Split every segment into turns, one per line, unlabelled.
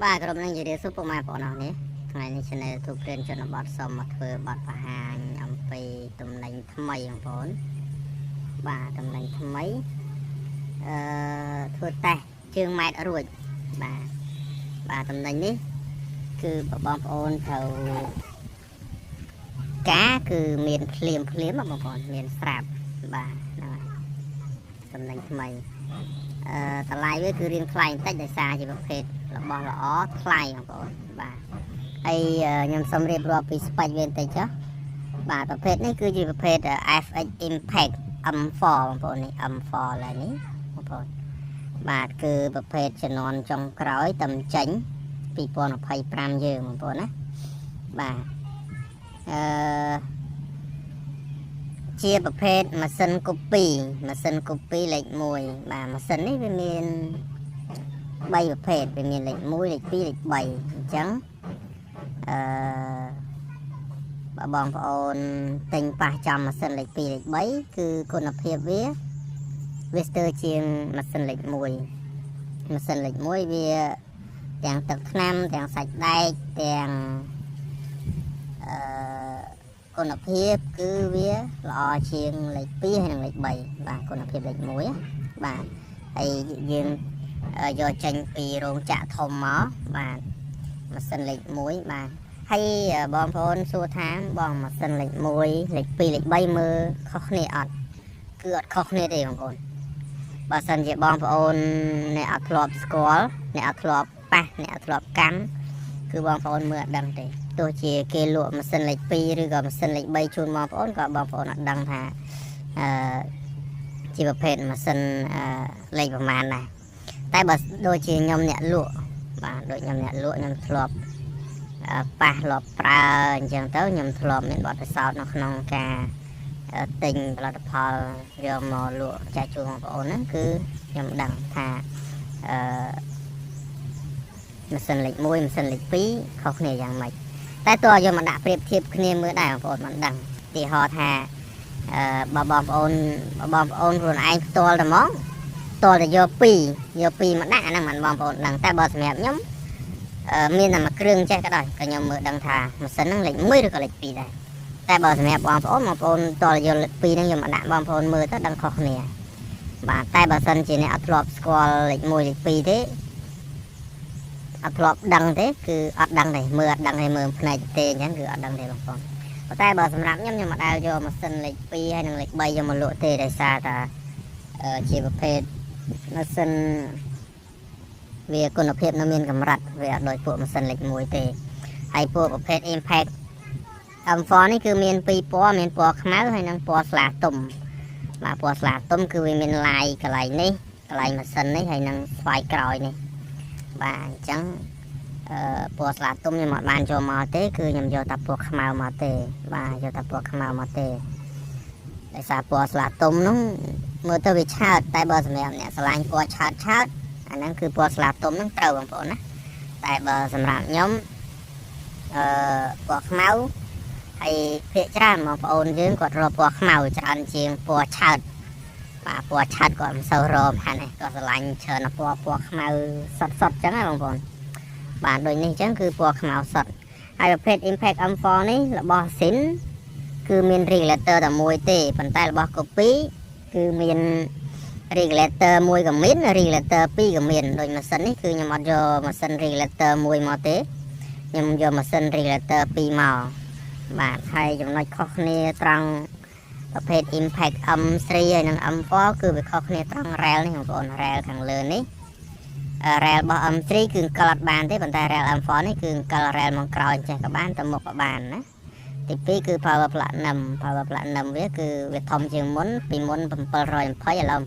បាទក្រុមនឹងជម្រាបសួរពុកម៉ែបងប្អូនអរនេះថ្ងៃនេះ Channel YouTube ព្រានជនបទសូមមកធ្វើបទបង្ហាញអំពីតំណែងថ្មីបងប្អូនបាទតំណែងថ្មីអឺធ្វើតេស្តជើងម៉ែត្ររួចបាទបាទតំណែងនេះគឺបងប្អូនត្រូវការគឺមានភ្លាមភ្លាមបងប្អូនមានស្រាប់បាទហ្នឹងហើយតំណែងថ្មីអឺតម្លៃវាគឺរៀងថ្លៃបន្តិចដោយសារជាប្រភេទរបស់ល្អថ្លៃបងប្អូនបាទហើយខ្ញុំសូមរៀបរាប់ពី spec វាបន្តិចចុះបាទប្រភេទនេះគឺជាប្រភេទ FX Impact M4 បងប្អូននេះ M4 ឡើយនេះបងប្អូនបាទគឺប្រភេទជំនាន់ចុងក្រោយតំចេញ2025យើងបងប្អូនណាបាទអឺជាប្រភេទម៉ាស៊ីន copy ម៉ាស៊ីន copy លេខ1បាទម៉ាស៊ីននេះវាមាន3ប្រភេទវាមានលេខ1លេខ2លេខ3អញ្ចឹងអឺបើបងប្អូនទិញប៉ះចំម៉ាស៊ីនលេខ2លេខ3គឺគុណភាពវាវាស្ទើរជាងម៉ាស៊ីនលេខ1ម៉ាស៊ីនលេខ1វាទាំងទឹកថ្នាំទាំងសាច់ដែកទាំងអឺគុណភាពគឺវាល្អជាងលេខ2ហើយនិងលេខ3បាទគុណភាពលេខ1បាទហើយយើងយកចេញពីរោងចក្រធំមកបាទម៉ាស៊ីនលេខ1បាទហើយបងប្អូនសួរថាបងម៉ាស៊ីនលេខ1លេខ2លេខ3មើលខុសគ្នាអត់គឺអត់ខុសគ្នាទេបងប្អូនបើសិនជាបងប្អូនអ្នកអត់ធ្លាប់ស្គាល់អ្នកអត់ធ្លាប់ប៉ះអ្នកអត់ធ្លាប់កាន់គឺបងប្អូនមើលអត់ដឹងទេទោះជាគេលក់ម៉ាស៊ីនលេខ2ឬក៏ម៉ាស៊ីនលេខ3ជូនបងប្អូនក៏បងប្អូនអត់ដឹងថាអឺជាប្រភេទម៉ាស៊ីនលេខប្រមាណដែរតែបើដូចជាខ្ញុំអ្នកលក់បាទដូចខ្ញុំអ្នកលក់ខ្ញុំធ្លាប់ប៉ះធ្លាប់ប្រើអញ្ចឹងទៅខ្ញុំធ្លាប់មានបទពិសោធន៍នៅក្នុងការទិញផលិតផលយកមកលក់ចែកជូនបងប្អូនហ្នឹងគឺខ្ញុំដឹងថាអឺម៉ាស៊ីនលេខ1ម៉ាស៊ីនលេខ2ខុសគ្នាយ៉ាងម៉េចតែតើយកមកដាក់ប្រៀបធៀបគ្នាមើលដែរបងប្អូនមិនដឹងទីហោថាអឺបើបងប្អូនបើបងប្អូនខ្លួនឯងផ្ទាល់តែហ្មងតតែយក2យក2មកដាក់អាហ្នឹងមិនបងប្អូនដឹងតែបើសម្រាប់ខ្ញុំមានតែមួយគ្រឿងចេះក៏ដោយក៏ខ្ញុំមើលដឹងថាម៉ាស៊ីនហ្នឹងលេខ1ឬក៏លេខ2ដែរតែបើសម្រាប់បងប្អូនបងប្អូនតយកលេខ2ហ្នឹងយកមកដាក់បងប្អូនមើលទៅដឹងខុសគ្នាបាទតែបើសិនជាអ្នកអត់ធ្លាប់ស្គាល់លេខ1លេខ2ទេអត់ធ្លាប់ដឹងទេគឺអត់ដឹងទេមើលអត់ដឹងទេមើលភ្នែកទេអញ្ចឹងគឺអត់ដឹងទេបងប្អូនប៉ុន្តែបើសម្រាប់ខ្ញុំខ្ញុំមិនដែលយកម៉ាស៊ីនលេខ2ហើយនិងលេខ3យកមកលក់ទេដោយសារតែជាប្រភេទម៉ាស៊ីនវាគុណភាពនៅមានកម្រិតវាអត់ដូចពួកម៉ាស៊ីនលេខ1ទេហើយពួកប្រភេទ Impact M4 នេះគឺមានពីរពណ៌មានពណ៌ខ្មៅហើយនិងពណ៌ស្លាទុំបាទពណ៌ស្លាទុំគឺវាមានឡាយកន្លែងនេះកន្លែងម៉ាស៊ីននេះហើយនិងស្វ័យក្រោយនេះបាទអញ្ចឹងអឺពណ៌ស្លាទុំខ្ញុំអត់បានចូលមកទេគឺខ្ញុំយកតែពណ៌ខ្មៅមកទេបាទយកតែពណ៌ខ្មៅមកទេដោយសារពណ៌ស្លាទុំនោះមើលទៅវាឆើតតែបើសម្រាប់អ្នកស្រឡាញ់ពណ៌ឆើតឆើតអាហ្នឹងគឺពណ៌ស្លាទុំហ្នឹងត្រូវបងប្អូនណាតែបើសម្រាប់ខ្ញុំអឺពណ៌ខ្មៅហើយភាគច្រើនបងប្អូនយើងគាត់រកពណ៌ខ្មៅច្រើនជាងពណ៌ឆើតបាទពណ៌ឆើតគាត់មិនសូវរកហ្នឹងគាត់ស្រឡាញ់ច្រើនពណ៌ពណ៌ខ្មៅសុតសុតអញ្ចឹងណាបងប្អូនបាទដូចនេះអញ្ចឹងគឺពណ៌ខ្មៅសុតហើយប្រភេទ Impact M4 នេះរបស់ Sin គឺមាន regulator តែមួយទេប៉ុន្តែរបស់ copy គឺមាន regulator មួយក៏មាន regulator 2ក៏មានដូចម៉ាស៊ីននេះគឺខ្ញុំអត់យកម៉ាស៊ីន regulator មួយមកទេខ្ញុំយកម៉ាស៊ីន regulator 2មកបាទហើយចំណុចខុសគ្នាត្រង់ប្រភេទ Impact M3 ហើយនិង M4 គឺវាខុសគ្នាត្រង់ rail នេះបងប្អូន rail ខាងលើនេះ rail របស់ M3 គឺអង្គលអត់បានទេប៉ុន្តែ rail M4 នេះគឺអង្គល rail មកក្រោយចេះក៏បានទៅមុខក៏បានណាទី2គឺ power platinum power platinum វាគឺវាធំជាងមុនពីមុន720ឥឡូវ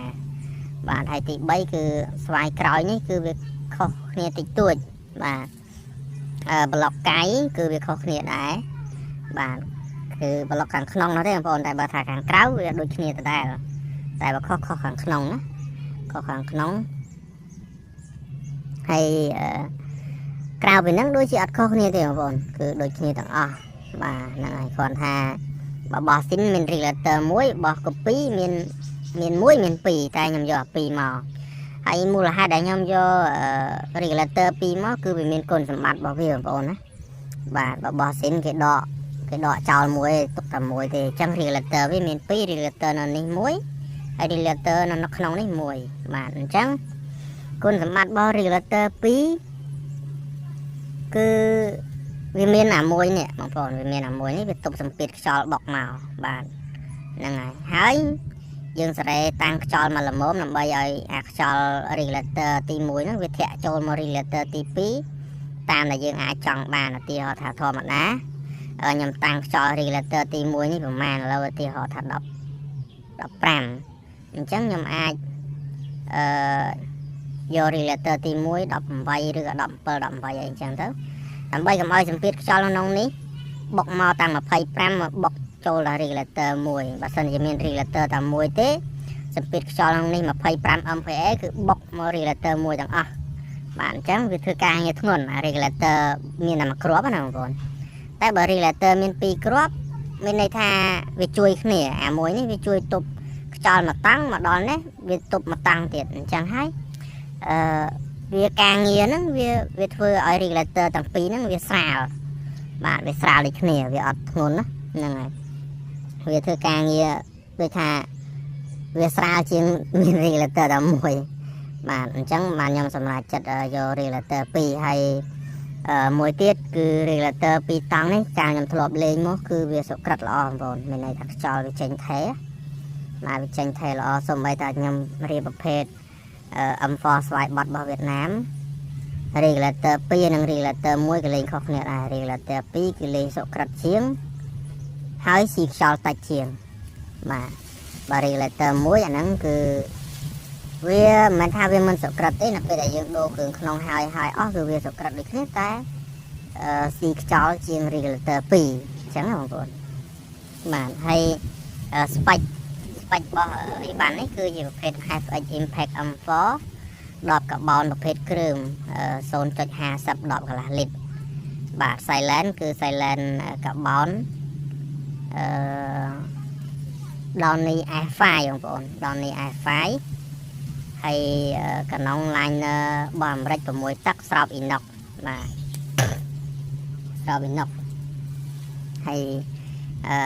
750បាទហើយទី3គឺស្វ័យក្រោយនេះគឺវាខុសគ្នាតិចតួចបាទអឺប្លុកកៃគឺវាខុសគ្នាដែរបាទគឺប្លុកខាងក្នុងនោះទេបងប្អូនតែបើថាខាងក្រៅវាដូចគ្នាដដែលតែបើខុសខុសខាងក្នុងណាខុសខាងក្នុងហើយក្រៅពីហ្នឹងដូចជាអត់ខុសគ្នាទេបងប្អូនគឺដូចគ្នាទាំងអស់បាទហ្នឹងហើយគ្រាន់ថាបើបោះស៊ីនមាន regulator មួយបោះ copy មានមានមួយមានពីរតែខ្ញុំយកអាពីរមក ហើយមូលហេតុដែលខ្ញុំយក regulator 2មកគឺវាមានគុណសម្បត្តិរបស់វាបងប្អូនណាបាទបើបោះស៊ីនគេដកចោលមួយទុកតែមួយទេអញ្ចឹង regulator វាមាន2 regulator នៅនេះមួយហើយ regulator នៅក្នុងនេះមួយបាទអញ្ចឹងគុណសម្បត្តិរបស់ regulator 2គឺវាមានអាមួយនេះបងប្អូនវាមានអាមួយនេះវាទប់សម្ពាធខ្យល់បុកមកបាទហ្នឹងហើយហើយយើងសេរីតាំងខ្យល់មកល្មមដើម្បីឲ្យអាខ្យល់ regulator ទី1ហ្នឹងវាធាក់ចូលមក regulator ទី2តាមដែលយើងអាចចង់បានឧទាហរណ៍ថាធម្មតាខ្ញុំតាំងខ្យល់ regulator ទី1នេះប្រហែលឥឡូវឧទាហរណ៍ថា10 15អញ្ចឹងខ្ញុំអាចអឺយក regulator ទី1 18ឬក៏17 18អីអញ្ចឹងទៅដើម្បីកុំឲ្យសម្ពាធខ្យល់ក្នុងនេះបុកមកតាំង25មកបុកចូលដល់ regulator មួយបើសិនជាមាន regulator តែមួយទេសម្ពាធខ្យល់ក្នុងនេះ25 MPa គឺបុកមក regulator មួយទាំងអស់បាទអញ្ចឹងវាធ្វើការងារធ្ងន់អា regulator មានតែមួយគ្រាប់ណាបងប្អូនតែបើ regulator មានពីរគ្រាប់មានន័យថាវាជួយគ្នាអាមួយនេះវាជួយទប់ខ្យល់មកតាំងមកដល់នេះវាទប់មកតាំងទៀតអញ្ចឹងហើយអឺវាការងារហ្នឹងវាវាធ្វើឲ្យ regulator ទាំងពីរហ្នឹងវាស្រាលបាទវាស្រាលដូចគ្នាវាអត់ធ្ងន់ណាហ្នឹងហើយវាធ្វើការងារដូចថាវាស្រាលជាងមាន regulator តែមួយបាទអញ្ចឹងបានខ្ញុំសម្រេចចិត្តយក regulator 2ហើយមួយទៀតគឺ regulator 2តង់នេះកាលខ្ញុំធ្លាប់លេងមកគឺវាសុក្រិតល្អបងប្អូនមានន័យថាខ្យល់វាចេញថេបាទវាចេញថេល្អសូម្បីតែខ្ញុំរៀបប្រភេទ M4 ស្វ័យបត់របស់វៀតណាម regulator 2និង regulator 1ក៏លេងខុសគ្នាដែរ regulator 2គឺលេងសុក្រិតជាងហើយស៊ីខ្យល់តិចជាងបាទបើ regulator 1អាហ្នឹងគឺវាមិនមែនថាវាមិនសុក្រិតទេនៅពេលដែលយើងដូរគ្រឿងក្នុងហើយហើយអស់គឺវាសុក្រិតដូចគ្នាតែអឺស៊ីខ្យល់ជាង regulator 2អញ្ចឹងណាបងប្អូនបាទហើយ spec spec របស់អីវ៉ាន់នេះគឺជាប្រភេទ FX Impact M4 ដបកាបូនប្រភេទគ្រើម0.50 10កន្លះលីត្របាទ Silent គឺ Silent កាបូនអឺ Downy S5 បងប្អូន Downy S5 ហើយកណុង liner របស់អាមេរិក6ទឹកស្រោប inox បាទស្រោប inox ហើយអឺ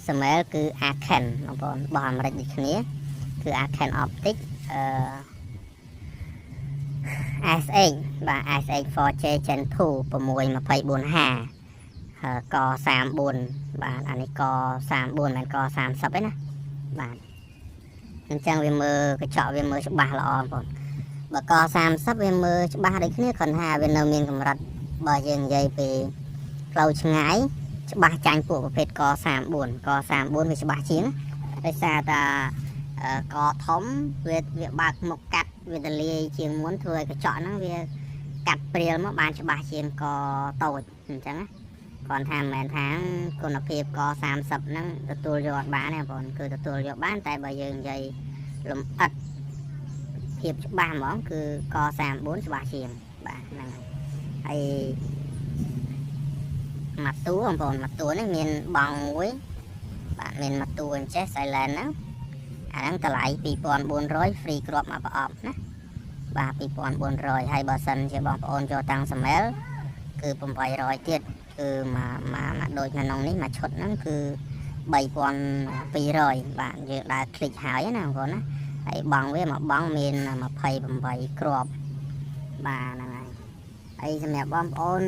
សមែលគឺ Arken បងប្អូនរបស់អាមេរិកដូចគ្នាគឺ Arken Optic អឺ SH បាទ SH 4J Gen 2 624H ក34បាទអានេះក34មិនក30ទេណាបាទអញ្ចឹងវាមើលកញ្ចក់វាមើលច្បាស់ល្អបងប្អូនបើក30វាមើលច្បាស់ដូចគ្នាគ្រាន់ថាវានៅមានកម្រិតបើយើងនិយាយពីផ្លូវឆ្ងាយច្បាស់ចាញ់ពួកប្រភេទក34ក34វាច្បាស់ជាងដោយសារតាកធំវាវាបើកមុខកាត់វាទលាយជាងមុនធ្វើឲ្យកញ្ចក់ហ្នឹងវាកាត់ព្រាលមកបានច្បាស់ជាងកតូចអញ្ចឹងណាគ្រាន់ថាមិនមែនថាគុណភាពក30ហ្នឹងទទួលយកអត់បានទេបងប្អូនគឺទទួលយកបានតែបើយើងនិយាយលំអិតភាពច្បាស់ហ្មងគឺក34ច្បាស់ជាងបាទហ្នឹងហើយមួយតួបងប្អូនមួយតួនេះមានបងមួយបាទមានមួយតួអញ្ចេះ silent ហ្នឹងអាហ្នឹងតម្លៃ2400 free គ្រាប់មកប្រអប់ណាបាទ2400ហើយបើសិនជាបងប្អូនយកតាំងសមែលគឺ800ទៀតគឺមកមកមកដូចនៅក្នុងនេះមួយឈុតហ្នឹងគឺ3200បាទយើងដើរคลิกហើយណាបងប្អូនណាហើយបងវាមកបងមាន28គ្រាប់បាទហ្នឹងហើយហើយសម្រាប់បងប្អូន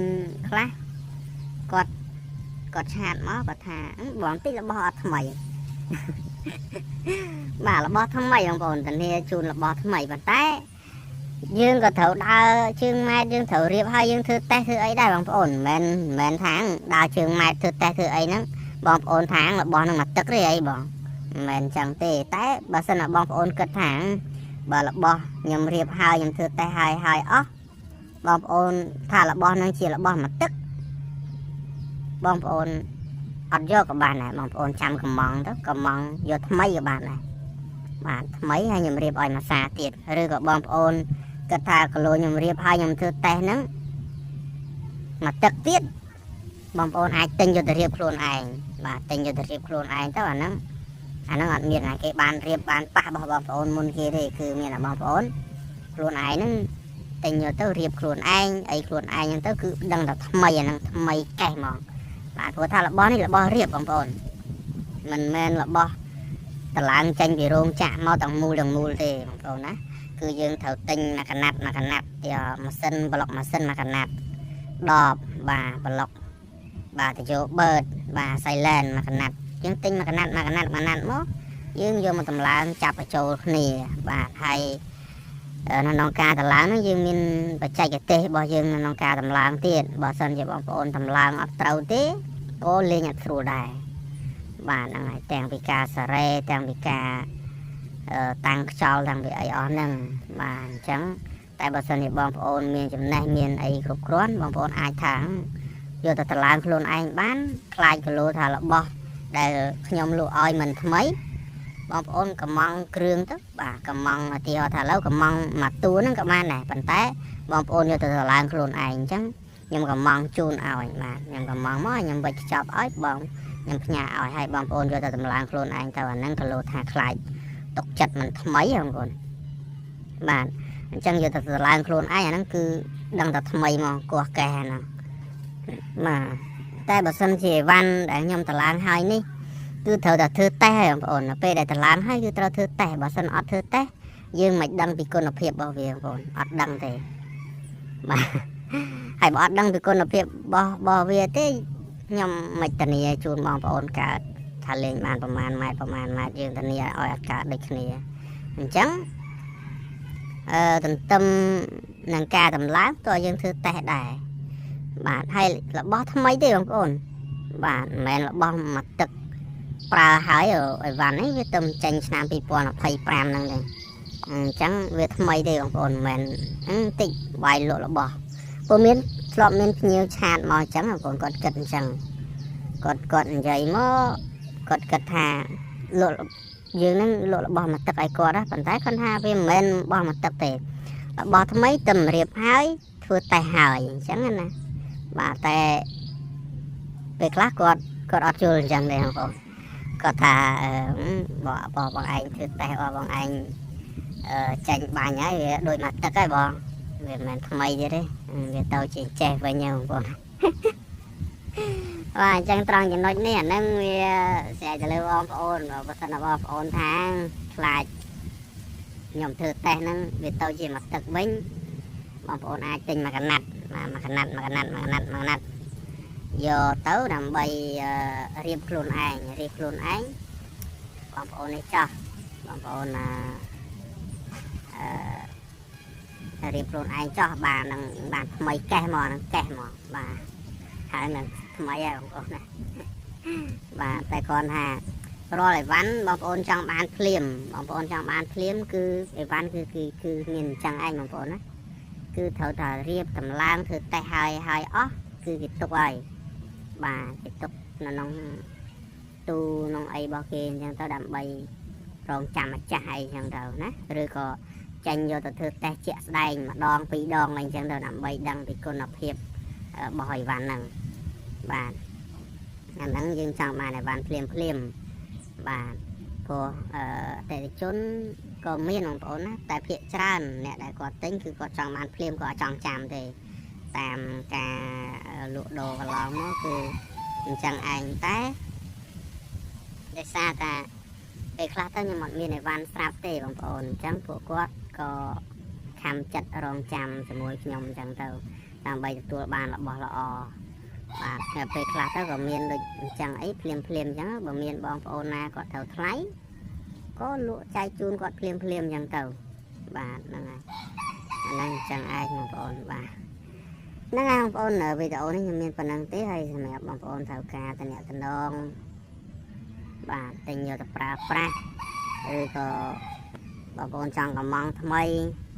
ខ្លះគាត់គាត់ chat មកគាត់ថាបងតិចរបស់អត់ថ្មីបាទរបស់ថ្មីបងប្អូនធានាជូនរបស់ថ្មីប៉ុន្តែយើងក៏ត្រូវដើរជើងម៉ែត្រយើងត្រូវរៀបហើយយើងធ្វើតេស្តធ្វើអីដែរបងប្អូនមិនមែនថាងដើរជើងម៉ែត្រធ្វើតេស្តធ្វើអីហ្នឹងបងប្អូនថាងរបស់ហ្នឹងមកទឹកទេអីបងមិនមែនចឹងទេតែបើសិនណាបងប្អូនគិតថាបើរបស់ខ្ញុំរៀបហើយខ្ញុំធ្វើតេស្តហើយហើយអស់បងប្អូនថារបស់ហ្នឹងជារបស់មកទឹកបងប្អូនអត់យកក៏បានដែរបងប្អូនចាំកំងទៅកំងយកថ្មីក៏បានដែរបាទថ្មីហើយខ្ញុំរៀបឲ្យមួយសាទៀតឬក៏បងប្អូនគិតថាគីឡូខ្ញុំរៀបហើយខ្ញុំធ្វើតេស្តហ្នឹងមកទឹកទៀតបងប្អូនអាចទិញយកទៅរៀបខ្លួនឯងបាទទិញយកទៅរៀបខ្លួនឯងទៅអាហ្នឹងអាហ្នឹងអត់មានណាគេបានរៀបបានប៉ះរបស់បងប្អូនមុនគេទេគឺមានតែបងប្អូន ខ្លួនឯងហ្នឹងទិញយកទៅរៀបខ្លួនឯងអីខ្លួនឯងហ្នឹងទៅគឺដឹងតែថ្មីអាហ្នឹងថ្មីកេះហ្មងបាទព្រោះថារបស់នេះរបស់រៀបបងប្អូនមិនមែនរបស់តឡើងចេញពីរោងចក្រមកទាំងមូលទាំងមូលទេបងប្អូនណាគឺយើងត្រូវទិញមួយកណាត់មួយកណាត់ទីម៉ាស៊ីនប្លុកម៉ាស៊ីនមួយកណាត់ដបបាទប្លុកបាទតយោបឺតបាទ silent មួយកណាត់យើងទិញមួយកណាត់មួយកណាត់មួយកណាត់មកយើងយកមកតម្លើងចាប់បញ្ចូលគ្នាបាទហើយនៅក្នុងការតម្លើងហ្នឹងយើងមានបច្ចេកទេសរបស់យើងនៅក្នុងការតម្លើងទៀតបើសិនជាបងប្អូនតម្លើងអត់ត្រូវទេក៏លេងអត់ស្រួលដែរបាទហ្នឹងហើយទាំងពីការសារ៉េទាំងពីការតាំងខ្យល់តាំងពីអីអស់ហ្នឹងបាទអញ្ចឹងតែបើសិនជាបងប្អូនមានចំណេះមានអីគ្រប់គ្រាន់បងប្អូនអាចថាយកទៅតម្លើងខ្លួនឯងបានខ្លាចគីឡូថារបស់ដែលខ្ញុំលក់ឲ្យមិនថ្មីបងប្អូនកំងគ្រឿងទៅបាទកំងឧទាហរណ៍ថាឥឡូវកំងមួយតួហ្នឹងក៏បានដែរប៉ុន្តែបងប្អូនយកទៅតម្លើងខ្លួនឯងអញ្ចឹងខ្ញុំកំងជូនឲ្យបាទខ្ញុំកំងមកខ្ញុំវិចខ្ចប់ឲ្យបងខ្ញុំផ្ញើឲ្យឲ្យបងប្អូនយកទៅតម្លើងខ្លួនឯងទៅអាហ្នឹងគីឡូថាខ្លាចទុកចិត្តមិនថ្មីបងប្អូនបាទអញ្ចឹងយកទៅតម្លើងខ្លួនឯងអាហ្នឹងគឺដឹងតែថ្មីមកកោះកែហ្នឹងបាទតែបើសិនជាអីវ៉ាន់ដែលខ្ញុំតម្លើងហើយនេះគឺត្រូវតែធ្វើតេស្តហើយបងប្អូននៅពេលដែលតម្លើងហើយគឺត្រូវធ្វើតេស្តបើសិនអត់ធ្វើតេស្តយើងមិនដឹងពីគុណភាពរបស់វាបងប្អូនអត់ដឹងទេបាទហើយបើអត់ដឹងពីគុណភាពរបស់វាទេខ្ញុំមិនធានាជូនបងប្អូនកើតថាលេងបានប្រមាណម៉ែត្រប្រមាណម៉ែត្រយើងធានាឲ្យអត់កើតដូចគ្នាអញ្ចឹងទន្ទឹមនឹងការតម្លើងតើយើងធ្វើតេស្តដែរបាទហើយរបស់ថ្មីទេបងប្អូនបាទមិនមែនរបស់មួយទឹកប្រើហើយអីវ៉ាន់នេះវាទៅចេញឆ្នាំ2025ហ្នឹងទេអញ្ចឹងវាថ្មីទេបងប្អូនមិនមែនតិចវាយលក់របស់ព្រោះមានធ្លាប់មានភ្ញៀវឆាតមកអញ្ចឹងបងប្អូនគាត់គិតអញ្ចឹងគាត់និយាយមកគាត់គិតថាលក់យើងហ្នឹងលក់របស់មួយទឹកឲ្យគាត់ណាប៉ុន្តែគាត់ថាវាមិនមែនរបស់មួយទឹកទេរបស់ថ្មីទៅរៀបហើយធ្វើតេស្តហើយអញ្ចឹងណាបាទតែពេលខ្លះគាត់អត់យល់អញ្ចឹងទេបងប្អូនគាត់ថាបងបងឯងធ្វើតេស្តបងឯងចាញ់បាញ់ហើយវាដូចមកទឹកហើយបងវាមិនមែនថ្មីទៀតទេវាទៅជាចេះវិញហ្នឹងបងប្អូនបាទអញ្ចឹងត្រង់ចំណុចនេះអាហ្នឹងវាស្រែកទៅលើបងប្អូនបើសិនណាបងប្អូនថាខ្លាចខ្ញុំធ្វើតេស្តហ្នឹងវាទៅជាមួយទឹកវិញបងប្អូនអាចទិញមួយកណាត់មួយកណាត់មួយកណាត់មួយកណាត់មួយកណាត់យកទៅដើម្បីរៀបខ្លួនឯងរៀបខ្លួនឯងបងប្អូននេះចោះបងប្អូនរៀបខ្លួនឯងចោះបាទនឹងបានថ្មីកេះមកនឹងកេះមកបាទហើយនឹងថ្មីហើយបងប្អូនណាបាទតែគ្រាន់ថារាល់អីវ៉ាន់បងប្អូនចង់បានភ្លាមបងប្អូនចង់បានភ្លាមគឺអីវ៉ាន់គឺគឺគឺមានអញ្ចឹងឯងបងប្អូនណាគឺត្រូវតែរៀបតម្លើងធ្វើតេស្តហើយហើយអស់គឺគេទុកហើយបាទគេទុកនៅក្នុងទូក្នុងអីរបស់គេអញ្ចឹងទៅដើម្បីរងចាំម្ចាស់អីអញ្ចឹងទៅណាឬក៏ចាញ់យកទៅធ្វើតេស្តជាក់ស្ដែងម្ដងពីរដងអីអញ្ចឹងទៅដើម្បីដឹងពីគុណភាពរបស់អីវ៉ាន់ហ្នឹងបាទអាហ្នឹងយើងចង់បានអីវ៉ាន់ភ្លាមភ្លាមបាទព្រោះអតិថិជនក៏មានបងប្អូនណាតែភាគច្រើនអ្នកដែលគាត់ទិញគឺគាត់ចង់បានភ្លាមគាត់អត់ចង់ចាំទេតាមការលក់ដូរកន្លងមកគឺអញ្ចឹងឯងតែដោយសារតែពេលខ្លះទៅខ្ញុំអត់មានអីវ៉ាន់ស្រាប់ទេបងប្អូនអញ្ចឹងពួកគាត់ក៏ខំចិត្តរងចាំជាមួយខ្ញុំអញ្ចឹងទៅដើម្បីទទួលបានរបស់ល្អបាទតែពេលខ្លះទៅក៏មានដូចអញ្ចឹងអីភ្លាមភ្លាមអញ្ចឹងបើមានបងប្អូនណាគាត់ត្រូវថ្លៃក៏លក់ចែកជូនគាត់ភ្លាមភ្លាមអញ្ចឹងទៅបាទហ្នឹងហើយអាហ្នឹងអញ្ចឹងឯងបងប្អូនបាទហ្នឹងហើយបងប្អូនវីដេអូនេះខ្ញុំមានប៉ុណ្្នឹងទេហើយសម្រាប់បងប្អូនត្រូវការតំណតំណងបាទទិញយកទៅប្រើប្រាស់ឬក៏បងប្អូនចង់កំងថ្មី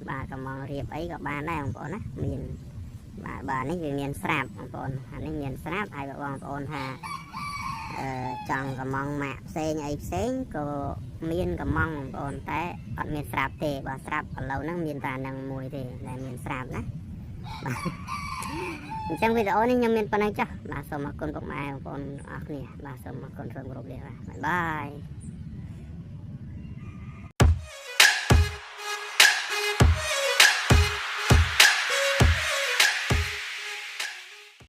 បាទកំងរៀបអីក៏បានដែរបងប្អូនណាមានបាទបាទនេះវាមានស្រាប់បងប្អូនអានេះមានស្រាប់ហើយបងប្អូនថាចង់កំងម៉ាក់ផ្សេងអីផ្សេងក៏មានកំងបងប្អូនតែអត់មានស្រាប់ទេបើស្រាប់ឥឡូវហ្នឹងមានតែនឹងមួយទេដែលមានស្រាប់ណាបាទអញ្ចឹងវីដេអូនេះខ្ញុំមានប៉ុណ្្នឹងចុះបាទសូមអរគុណពុកម៉ែបងប្អូនអរគ្នាបាទសូមអរគុណសូមគោរពលាបាទបាយបាយ។